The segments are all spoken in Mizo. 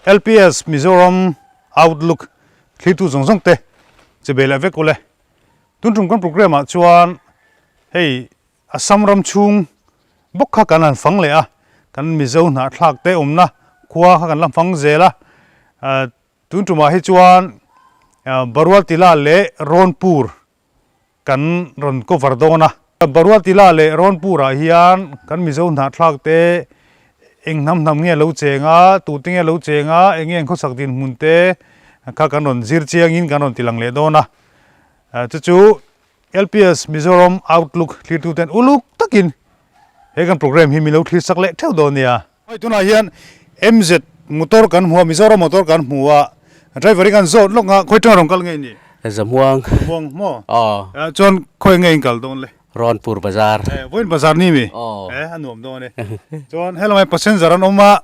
LPS Mizoram Outlook thlitu zawng zawng te che be leh vek ule. Tun tum kan programme ah chuan hei Assam ram chhung bawk kha kan han fang leh a, kan Mizo hnahthlak te awmna khua kha kan la fang zel a. Tun tumah hi chuan Baruatila leh Rawnpur kan rawn cover dawn a. Baruatila leh Rawnpurah hian kan Mizo hnahthlak te eng hnam hnam nge lo cheng a, tute nge lo cheng a, eng nge an khawsak dinhmun te kha kan rawn zir chiangin kan rawn tilang leh dawn a. Chu chu LPS Mizoram Outlook thlirtuten uluk takin he kan programme hi min lo thlir sak leh theuh dawn nia. Hei tunah hian MZ motor kan hmu a, Mizoram motor kan hmu a, driver hi kan zawt lawk a, khawi tanga rawn kal nge ni? Zamuang. Zamuang maw? Aw. Chuan khawi nge in kal dawn le? Rawnpur bazar. Eh, vawiin bazar ni mi? Aw. Eh, a nuam dawn e. Chuan helai passenger an awm a,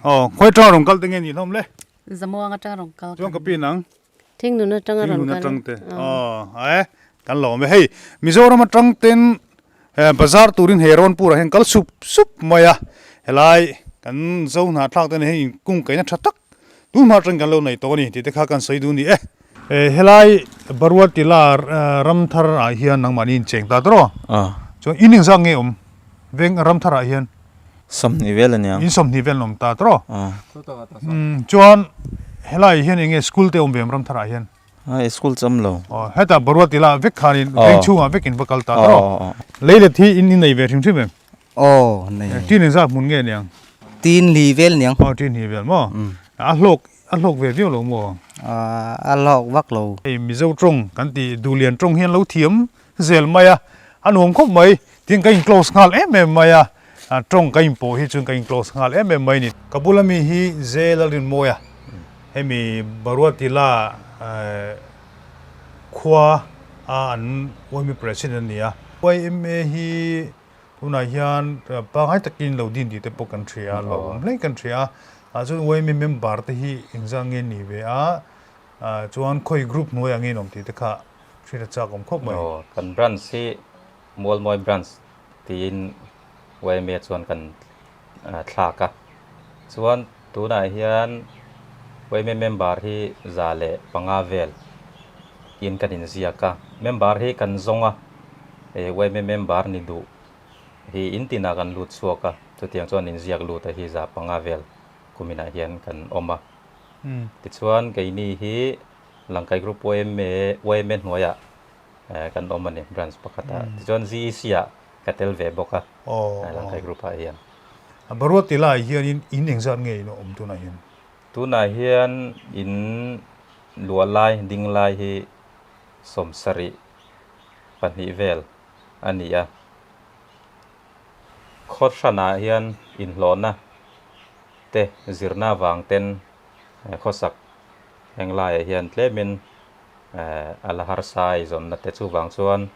aw, khawi tanga rawn kal te nge ni hlawm le? Zamuang atanga rawn kal. Chuan ka pin ang. Thingnun atanga rawn kal. Thingnun atang te. Aw, eh, kan lo awm e. Hei, Mizoram atang ten bazar turin hei Rawnpurah hian kal sup sup mai a. Helai kan Zo hnahthlak te nen hian inkungkaihna tha tak tunhma atangin kan lo nei tawh a ni tih te kha kan sawi duh a ni e. Helai Baruatila ramthar ah hian nangmahni incheng ta tawh a. Chuan in engzak nge awm veng ramthar ah hian? Sawmhnih vel a niang. In sawmhnih vel an awm ta tawh. Chuan helai hian enge school te awm ve em ramthar ah hian? Ai school cham lo. Aw heta Baruatila vek khanin veng chhungah vek in va kal ta tawh. Leilet hi in nei ve hrim hrim em? Aw nei. Tin engzat hmun nge niang? Tin li vel niang. Aw tin li vel maw? A hlawk a hlawk ve viau lo maw? A hlawk vak lo. Hei Mizo tawng kan tih Duhlian tawng hian lo thiam zel mai a, a nuam khawp mai. Tin ka in close nghal em em mai a, tawng ka in pawh hi chuan ka in close nghal em em mai a ni. Ka bula mi hi Zel a rinmawi a, hemi Baruatila khua a an yma president a ni a. Yma hi tunah hian pangngai takin lo din tih te pawh kan hria a, lo awm hle kan hria a. Chuan yma member te hi engzah nge ni ve a, chuan khawi group hnuaiah nge in awm tih te kha Hriat a chak awm khawp mai. Aw, kan branch hi Mualmawi branch tiin yma chuan kan thlak a. Chuan tunah hian yma member hi 105 vel in kan inziak a. Member hi kan zawng a, yma member ni duh hi in tinah kan lut chhuak a. Chutiang chuan inziak lut a hi 500 vel kuminah hian kan awm a. Tichuan keini hi Langkai Group yma yma hnuaiah kan awm a ni branch pakhatah. Tichuan GEC ah ka tel ve bawk a Langkai Group ah hian. Baruatila ah hianin in engzat nge in awm tunah hian? Tunah hian in luah lai ding lai hi 72 vel a ni a. Khaw hranah hian inhlawhna te zirna avang ten khawsak Heng laiah hian tlemin a la harsa eizawnna te chuvang chuan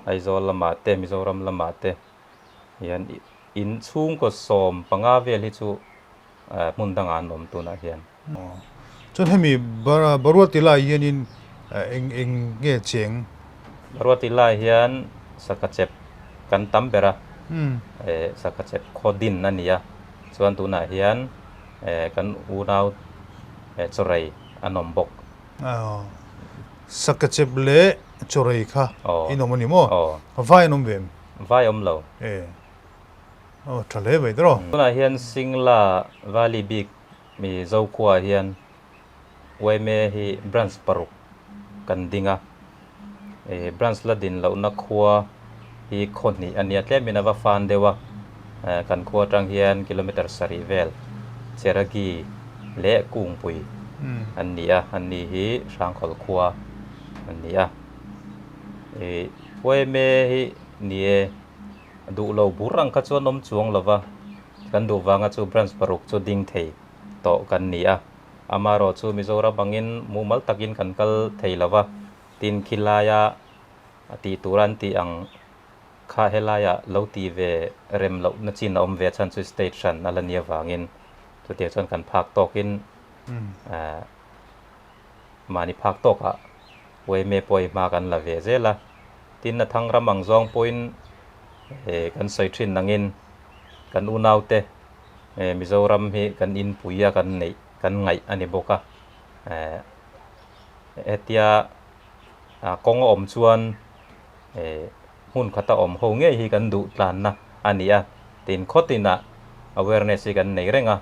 Aizawl lamah te Mizoram lamah te hian in chhungkaw 15 vel hi chu hmun dangah an awm tunah hian. Chuan hemi Baruati lai hianin eng eng nge cheng? Baruati lai hian Sakachep kan tam ber a, Sakachep khaw din a ni a, chuan tunah hian kan unau chawrei an awm bawk. Sakachep leh chawrei kha in awm a ni maw? Vai an awm ve em? Vai awm lo. Aw tha hle mai tawh. Tunah hian Singla Valley bik mi Zokhua hian yma hi branch paruk kan ding a. Branch la din lohna khua hi khaw hnih a nia tlemin a va fan deuh a, kan khua atang hian kilometer sarih vel Cheragi leh Kungpui an ni a, an ni hi Hrangkhawl khua an ni a. Yma hi ni e, duh lo bur ang kha chuan awm chuang lo va, kan duh vanga chu branch paruk chu ding thei tawh kan ni a. Amaherawh chu Mizoram angin mumal takin kan kal thei lo va, tin khilaia tih tur an tih ang kha helaia lo ti ve rem lohna chin a awm ve chhan chu state hran a la ni avangin chutiang chuan kan phak tawkin mahni phak tawkah yma pawh hma kan la ve zel a. Tin a thang ram ang zawng pawhin kan sawi thin angin kan unaute Mizoram hi kan inpui a kan neih. kan ngaih a ni bawk a. Hetia kawng a awm chuan hmun khata awm ho ngei hi kan duh tlanna a ni a, tin khawtinah awareness hi kan nei reng a,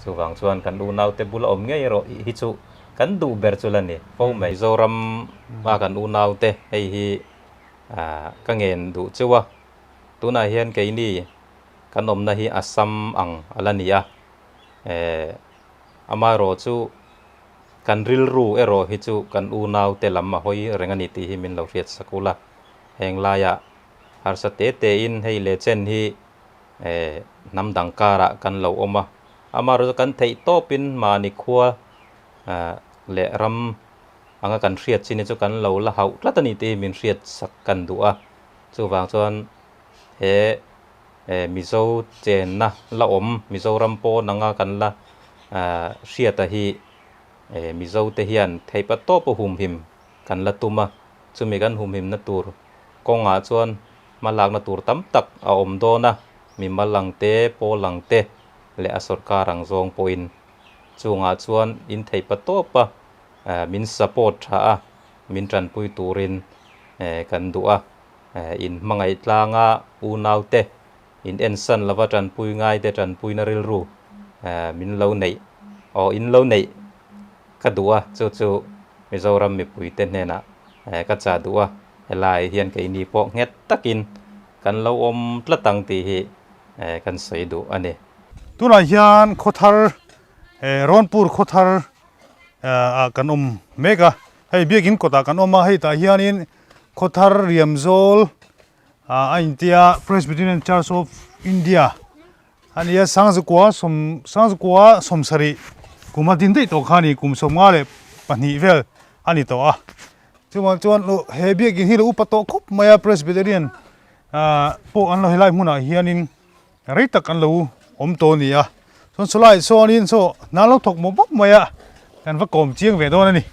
chuvang chuan kan unaute bula awm ngei erawh hi chu kan duh ber chu la ni fo mai. Mizoram a kan unaute hei hi ka ngen duh cheu a, tunah hian keini kan awmna hi Assam ang a la ni a, amaherawh chu kan rilru erawh hi chu kan unaute lam a hawi reng a ni tih hi min lo hriat sak ula, heng laiah harsa te tein hei leh chen hi hnam dang karah kan lo awm a, amaherawh chu kan theih tawpin mahni khua leh ram anga kan hriat chin hi chu kan lo la hauh tlat a ni tih hi min hriat sak kan duh a, chuvang chuan he Mizo chenna la awm Mizoram pawn anga kan la hriata hi Mizo te hian theihpa tawp a humhim kan la tum a, chumi kan humhimna tur kawngah chuan hmalakna tur tam tak a awm dawn a, mimal ang te, pawl ang te leh a sawrkar ang zawng pawhin chungah chuan in theihpa tawp a min support tha a, min tanpui turin kan duh a. In hmangaih tlanga unaute in ensan lova tanpui ngaite tanpuina rilru min lo neih aw in lo neih ka duh a, chu chu Mizoram mipuite hnenah ka chah duh a, helai hian keini pawh nghet takin kan lo awm tlat ang tih hi kan sawi duh a ni. Tunah hian khawthar Rawnpur khawthar ah kan awm mek a, hei biakin kawtah kan awm a, hei tah hianin Khawthar Riamzawl a intia Presbyterian Church of India a nia Sangzakua sawm Sangzakua sawmsarih kum a din daih tawh kha a ni kum sawmnga leh pahnih vel a ni tawh a chuvang chuan he biakin hi lo upa tawh khawp mai a Presbyterian ah pawh an lo helai hmunah hianin rei tak an lo awm tawh a ni a chuan sawlai sawnin saw hna lo thawk mawp mawp mai a kan va kawm chiang ve dawn a ni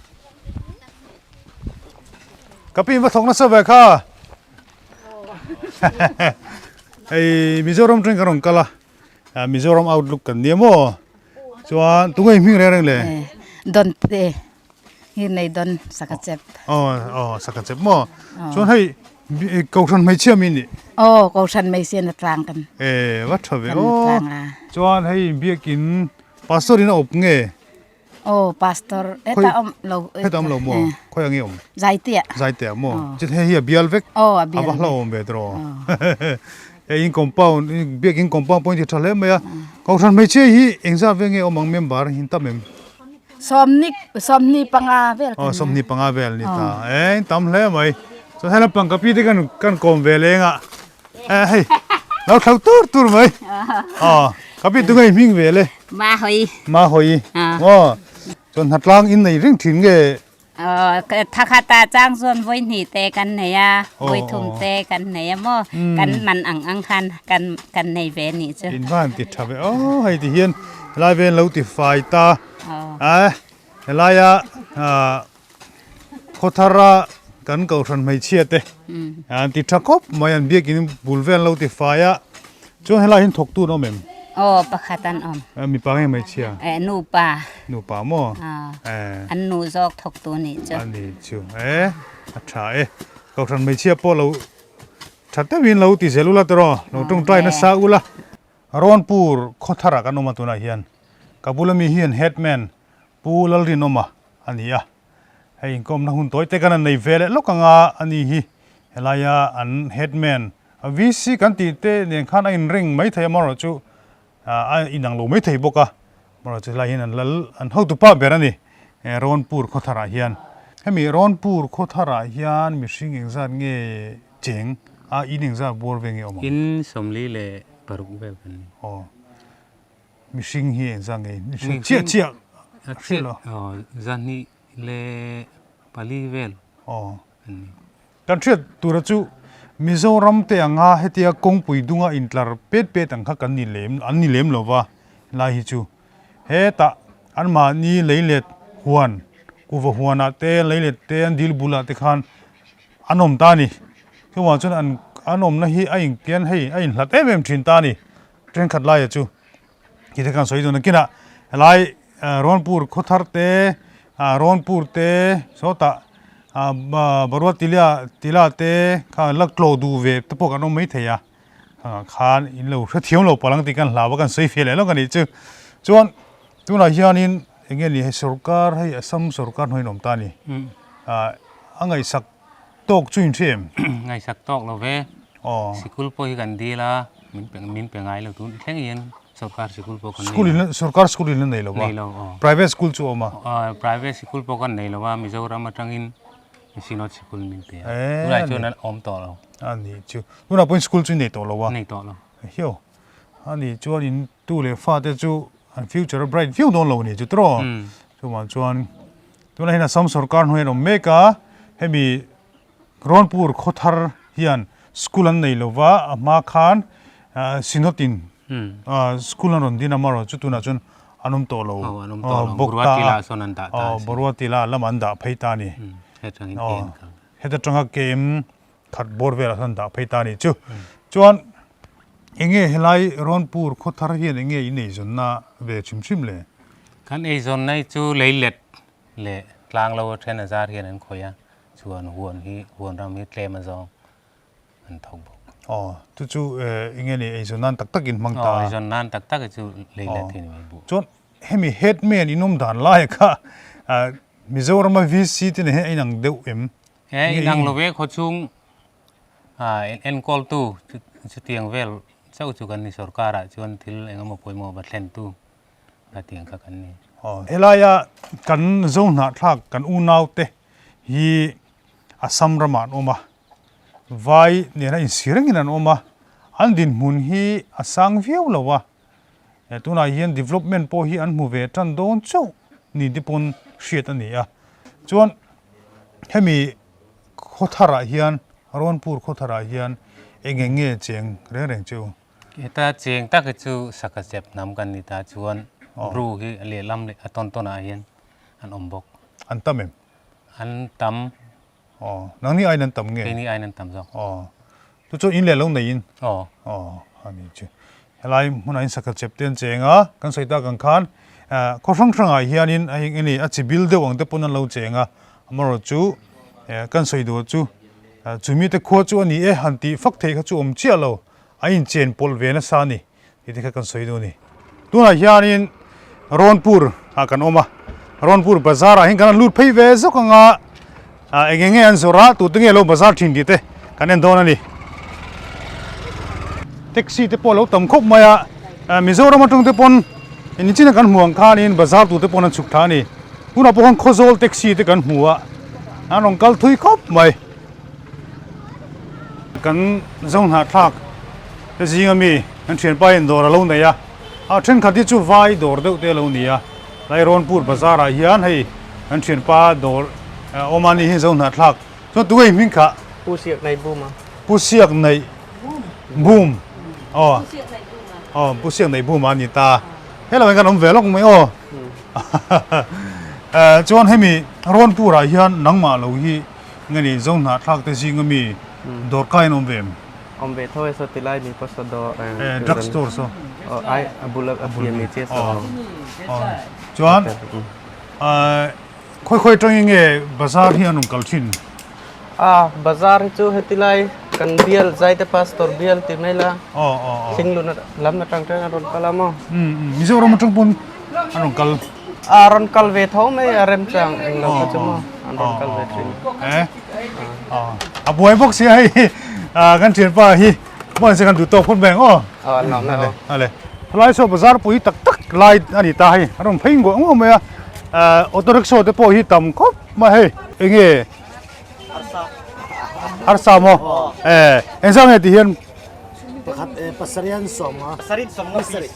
ka pin va thawk nasa ve kha hei Mizoram tang kan rawn kal a Mizoram outlook kan nia maw chuan tunge hming reng reng le don te hi nei don sakachep aw aw sakachep maw chuan hei kohhran hmeichhia mi nih aw kohhran hmeichhia na tlang kan e va tha ve aw chuan hei biakin pastor in a awp nge aw pastor heta awm lo heta awm lo maw khawi ang i awm zaitea zaitea maw chit hei hi a bial vek aw a bial a va hlauhawm ve tawh hei in compound biakin compound pawh in ti tha hle mai a kohhran hmeichhia hi engzat vel nge awm ang member in tam em Sawmni 25 vel kan 25 vel ni ta eng tam hle mai chuan hei lampang ka pi te kan kan kawm ve leng a eh hei lo thlo tur tur mai aw ka pi tunge hming ve le ma hoi ma hoi aw chuan hnatlang in nei ring thin nge Thakhat ah chang chuan vawi hnih te kan nei a vawi thum te kan nei a maw kan man ang ang khan kan kan nei ve nih chu in van ti tha ve aw hei ti hian helai vel lo ti fai ta a helaia khawthara kan kohhran hmeichhia te an ti tha khawp mai an biakin bul vel lo ti fai a chuan helai hian thawktu an awm em aw pakhat an awm mipa nge hmeichhia nupa nupa maw an nu zawk thawktu nih chu ani chu e a tha e kohhran hmeichhia pawh lo tha deuhin lo ti zel ula tawh lo tawngtai nasa ula Rawnpur khawthar ah kan awm a tunah hian ka bula mi hian headman Pu Lalrinawma a ni a, hei inkawmna hun tawi te kan han nei ve leh lawk anga a ni hi helaia an headman VC kan tih te nen khan a inring mai thei a marawh chu a inang lo mai thei bawk a marawh chu helai hian an lal an hotupa ber a ni Rawnpur khawthar ah hian hemi Rawnpur khawthar ah hian mihring engzat nge cheng a in engzat bawr ve nge awm ang? In 46 vel kan ni. Aw. Mihring hi engzat nge? Mihring chiah chiah a hrilh lo. Aw, 204 vel. Aw. Kan hriat tura chu Mizoram te anga hetia kawngpui dunga intlar pet pet ang kha kan ni lem an ni lem lova lai hi chu hetah anmahni leilet huan kuva huanah te leilet te an dil bulah te khan an awm ta a ni. Chuvang chuan an an awmna hi a inkian hei a inhlat em em thin ta a ni. Thenkhat laia chu tih te khan sawi dawn a kinah. Helai Rawnpur khawthar te, Rawnpur te sawtah Barua Tilia Tila te kha la tlo duh ve te pawh kan awm mai thei a. Khangah khan in lo hrethiam lo palh ang tih kan hlau a, kan sawi fiah leh lawk a nih chu. Chuan tunah hianin eng nge ni hei sorkar hei Assam sorkar hnuaiin awm ta a ni. A ngaihsak tawk chu in hria em? Ngaihsak tawk lo ve. Sikul pawh hi kan dil a, min pe min pe ngai lo tun thleng hian sorkar sikul pawh kan nei lo. Sorkar school in la nei lo a? Nei lo aw. Private school chu a awm a? Private sikul pawh kan nei lo a, Mizoram atangin Synod sikul min pe a. Tunah chuan an awm tawh lo. A nih chu. Tunah pawhin school chu nei tawh lo a? Nei tawh lo. Hiau. A nih chuan in tu leh fate chu an future a bright viau dawn lo a nih chu tiraw? Chuvang chuan tunah hian Assam sorkar hnuaiah an awm mek a, hemi Rawnpur khawthar hian school an nei lo va, a hma khan Synod in school an rawn din a, amaherawhchu chu tunah chuan an awm tawh lo bawk ta a, Boruatila lamah an dah phei ta a ni. Heta tanga KM khat bawr velah sawn dah phei ta a nih chu. Chuan eng nge helai Rawnpur khawthar hian eng nge in eizawnna ve chhim chhim le? Kan eizawnna hi chu leilet leh tlang lo a then a zar hian an khawih a, chuan huan hi huan ram hi tlem a zawng an thawk bawk. Aw, chu chu eng nge ni eizawn nan tak tak in hmang ta a? Aw, eizawn nan tak tak hi chu leilet hi ni mai buh. Chuan hemi headman in awm dan lai kha Mizorama VC te nen hian a inang deuh em? He inang lo ve khawchhung enkawltu chutiang vel chauh chu kan ni sorkarah chuan thil engemaw pawimawh va thlentu khatiang kha kan ni. Helaia kan Zohnahthlak kan unaute hi Assam ramah an awm a, vai nena insi rengin an awm a, an dinhmun hi a sang viau lo a, tunah hian development pawh hi an hmu ve tan dawn chauh ni te pawn hriat a ni a, chuan hemi khawtharah hian Rawnpur khawtharah hian eng eng nge cheng reng reng chu? Heta cheng tak hi chu saka chep hnam kan ni ta chuan Bru hi a lehlam leh a tawn tawnah hian an awm bawk. An tam em? An tam. Aw, nangni aiin an tam nge? Keini aiin an tam zawk. Aw, chu chuan in leh lo neiin? Aw. Aw, a ni chu. Helai hmunah in sakha chep te an cheng a, kan sawi tak ang khan khaw hrang hrangah hianin a eng eng a chi bil deuh ang te pawn an lo cheng a, amaherawh chu kan sawi duh chu chumi te khua chu a ni e han tih fak theih kha chu awm chiah lo, a inchen pawlh ve nasa a ni. Tih te kha kan sawi duh a ni. Tunah hianin Rawnpur ah kan awm a, Rawnpur bazar ah hian kan han lut phei ve zawk ang a, eng eng nge an zawrh a, tute nge lo bazar thin tih te kan en dawn a ni. Taxi te pawh a lo tam khawp mai a, Mizoram atang te pawn nichina kan hmuh ang khanin bazar tute pawn an chhuk thla a ni. Tunah pawh khan Khawzawl taxi te kan hmu a, an rawn kal thui khawp mai. Kan Zohnahthlak te zinga mi kan thianpa hian dawr a lo nei a, a thenkhat hi chu vai dawr deuh te a lo ni a, tlai Rawnpur bazar ah hian hei kan thianpa dawr awm a ni hi Zohnahthlak chuan tunge i hming kha? Pu Siak Nei Bum a. Pu Siak Nei Bum aw aw Pu Siak Nei Bum a ni ta, helaiah hian kan awm ve lawk mai aw. Chuan hemi Rawnpur ah hian nangmah lo hi nge ni Zohnahthlak te zinga mi dawr kai an awm ve em? Awm ve tho e saw tilai mi pawh saw dawr Drug store saw. Aw ai a bul a pian ni chiah saw. Aw chuan khawi khawi atangin nge bazar hi an rawn kal thin? A bazar hi chu heti lai kan bial Zaite Pastor bial ti mai la. Aw aw aw. Thing lun lam atang ten a rawn kal a maw? Mizoram atang pawn an rawn kal. A rawn kal ve tho mai a remchang eng lo kha chu maw an rawn kal ve thin. Eh a buai bawk sia hei kan thianpa hi hmuan se kan duh tawk phawt mai ang aw. Aw an lawm e aw. Ale helai saw bazar pui tak tak lai a ni ta hei a rawn phei nguah nguah mai a auto rickshaw te pawh hi tam khawp mai hei enge Arsa maw? Eh, engzah nge ti hian? Pakhat eh pasarih an sawm nga. Pasarih sawm nga piece.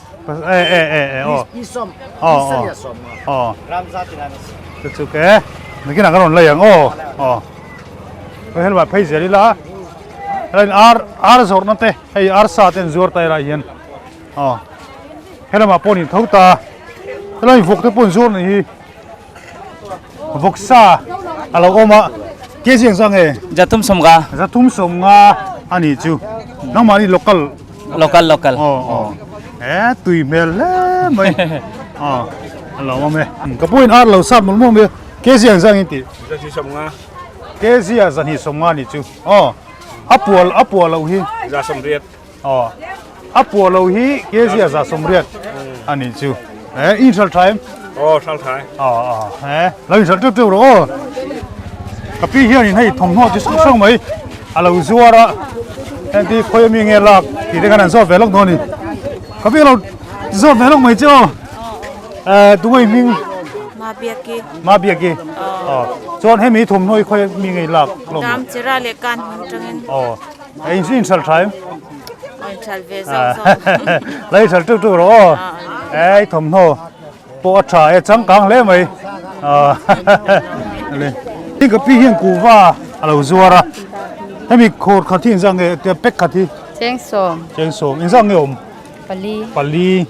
Eh eh eh eh aw. Piece sawm. Aw Pasarih a sawm nga. Aw. Ramza ti nan a si. Chu chu ke. Nakin ah ka rawn lei ang aw. Aw. Hei helmah phei zel ila. Helain ar ar zawrhna te hei arsa te an zuar ta helai hian. Aw. Helamah pawh an intho ta. Helai vawk te pawh an zuar nih hi. Vawksa a lo awm a, kg engzah nge? Zathum sawmnga. Zathum sawmnga a nih chu. Nangmahni local? Local, local. Aw, aw. E, tui hmel hle mai. Aw. A lo awm e. Ka pu in ar lo sat mawlh mawlh mai a. Kg ang zang in tih? Zahnih sawmnga. Kg ah zahnih sawmnga nih chu. Aw. A pual a puah loh hi. 180. Aw. A puah loh hi kg ah 180 a nih chu. Eh in hral tha em? Aw hral tha e. Aw aw eh lo in hral teuh teuh rawh aw. Ka pi hian in hei thawmhnaw chi hrang hrang mai a lo zuar a. Heng khawi ami nge lak tih te khan an zawt ve lawk dawn a ni. Ka pi lo zawt ve lawk mai che aw. Eh tunge i hming? Ma Biaki. Ma Biaki. Aw. Chuan hemi thawmhnaw hi khawi mi nge lak lawm? Dam chira leh kan hmun tangin. Aw. Eh in in hral tha em? Aw in hral ve zauh zauh. La in hral tuk tuk rawh aw. Eh i thawmhnaw pawh a tha e changkang hle mai. Aw. Hei ka pi hian kuhva a lo zuar a. Hemi khur khat hi engzah nge pack khat hi? Cheng sawm. Cheng sawm. Engzah nge awm? Pali. Pali.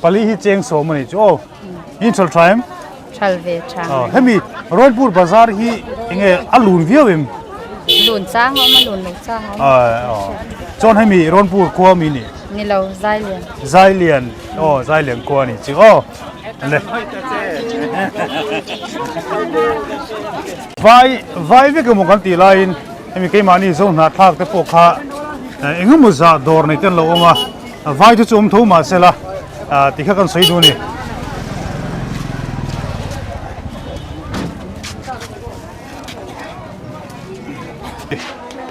Pali hi cheng sawm a nih chu aw. In hral tha em? Hral ve tha. Aw hemi Rawlpur bazar hi enge a lun viau em? Lun chang a awm a lun lo chang a awm. Aw chuan hemi Rawlpur khua mi nih? Ni lo Zailian. Zailian aw Zailian khua a nih chu aw. Le. Vai vai vek emaw kan tih laiin hemi keimahni zo hnahthlak te pawh kha engemaw zah dawr nei te an lo awm a. Vai chu chu awm tho mah sela tih kha kan sawi duh a ni.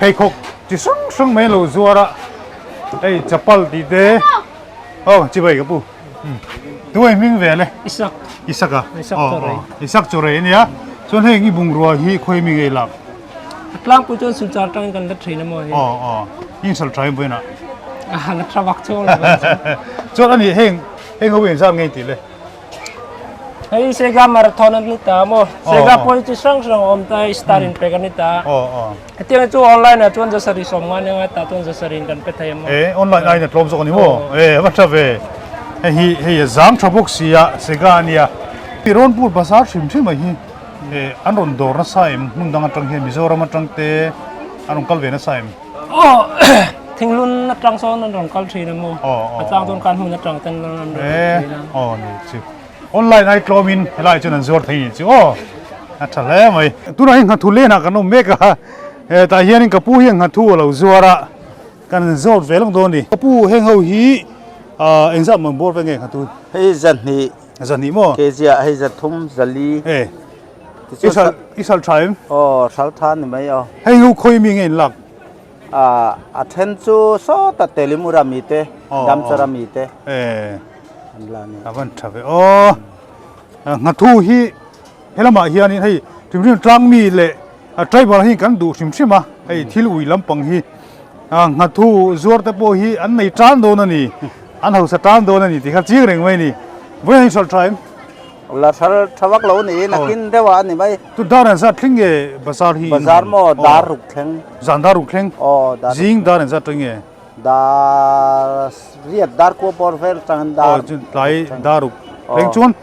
Pheikhawk chi hrang hrang mai a lo zuar a, hei chapal tih te aw chibai ka pu tunge hming ve le? Isak. Isak a? Isak Chawrei. Isak Chawrei a nia chuan heng i bungrua hi khawi mi ngei lak? A tlangpui chuan Silchar atangin kan la thin a maw hi. Aw aw, in sal tha em vawiinah? A la tha vak chhung lo mai chu. Chuan ani heng heng ho in zat ngei tih le? Hei Sega Marathon an ni ta maw? Sega pawh hi chi hrang hrang a awm ta hei star in pek an ni ta. Aw aw. Hetiang hi chu online ah chuan zasarih sawmnga nia tah chuan zasarih in kan pe thei a maw? E online aiin a tlawm zawk a ni maw? E va tha ve. Hei hi hei a zang tha bawk si a Sega a nia. Rawnpur bazar hrim hrim ah hi An rawn dawr nasa em? Hmun dang atang hian Mizoram atang te an rawn kal ve nasa em? Aw, thinglun atang sawn an rawn kal thin a maw? A chang chuan khan hmun atang ten an rawn kal thin a. Aw ni chu. Online ai tlawmin helai chuan an zuar thei ni chu aw. A tha hle mai. Tunah hi nghathu lenah kan awm mek a, tah hianin ka pu hian nghathu a lo zuar a, kan zawt ve lawk dawn a ni. Ka pu heng ho hi engzat man bawr ve nge nghathu? Hei zahnih. Zahnih maw? Kg ah hei zathum, zali. E. I hral, i hral tha em? Aw, hral tha ni mai aw. Hei hu khawi mi nge in lak? A, a then chu sawta Telimura mi te, Damchara mi te. E. An la ni. A van tha ve aw. Nghathu hi helamah hianin hei hrim hrim tlang mi leh tribal hi kan duh hrim hrim a, hei thil ui lampang hi Nghathu zuar te pawh hi an nei tan dawn a ni, an hausa tan dawn a ni tih kha chiang reng mai a ni. Vawiin an inhrawlh tha em? La thar tha vak lo a ni, nakin deuh ah a ni mai. Tu dar an zat thleng nge bazar hi? Bazar maw dar ruk thleng. Zan dar ruk thleng? Aw dar ruk. Zing dar an zat thleng nge? Dar riat dar kua bawr vel tang dar. Aw chu tlai dar ruk thleng chuan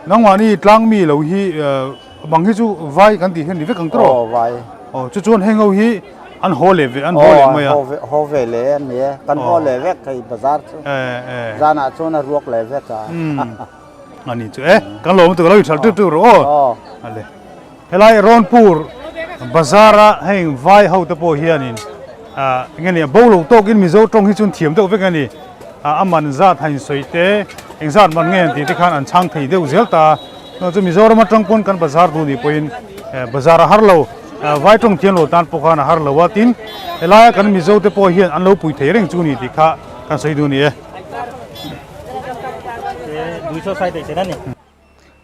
nangmahni tlang mi lo hi bang hi chu vai kan tih hian ni vek ang tawh? Aw vai. Aw chu chuan heng ho hi An haw leh ve, an haw leh mai a. Aw, haw ve leh a ni e. Kan haw leh vek thei bazar chu. Zanah chuan a ruak leh vek a. A ni chu e, kan lawm lutuk a lo inhral tuk tuk rawh aw. Ale. Helai Rawnpur bazar a heng vai ho te pawh hianin eng nge ni a bo lo tawkin Mizo tawng hi chuan thiam deuh vek a ni. A man zat hain sawi te, eng zat man nge an tih te khan an chhang thei deuh zel ta. Chu Mizoram atang pawn kan bazar duh nih pawhin bazar a har lo, vai tawng thiam lo tan pawh khan a har lo a, tin helaia kan Mizo te pawh hian an lo pui thei reng chu ni tih kha kan sawi duh a ni e.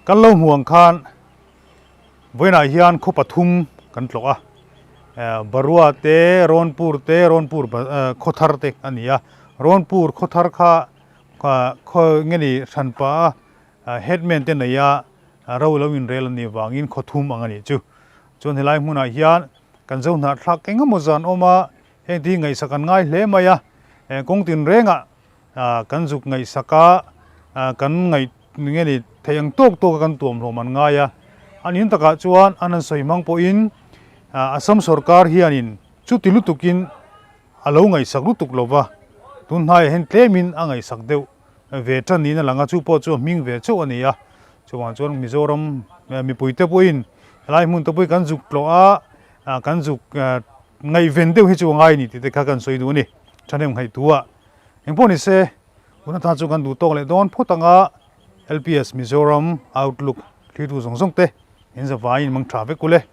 Kan lo hmu ang khan vawiinah hian khaw pathum kan tlawh a, Barua te, Rawnpur te, Rawnpur khawthar te a ni a, Rawnpur khawthar kha khaw nge ni hranpa a Headman te nei a ro lo inrel an nih vangin khaw thum ang a nih chu. Chuan helai hmunah hian kan zo hnahthlak eng emaw zan awm a, heng te hi ngaihsak an ngai hle mai a, kawng tinrengah kan zuk ngaihsak a, kan ngaih nge ni theih ang tawk tawk a kan tuam hlawm an ngai a. A nin takah chuan an han sawi hmang pawhin Assam sorkar hianin chuti lutukin a lo ngaihsak lutuk lo va, tun hnaiah hian tlemin a ngaihsak deuh ve tan niin a lang a, chu pawh chu a hming ve chauh a ni a. Chuvang chuan Mizoram mipuite pawhin helai hmun te pawh hi kan zuk tlawh a, kan zuk ngaihven deuh hi chu a ngai a ni tih te kha kan sawi duh a ni. Thahnem ngaihtuah engpawh ni se, tuna tan chu kan duh tawk leh dawn phawt ang a, LPS Mizoram Outlook thlitu zawng zawng te in zavaiin mang tha vek ule.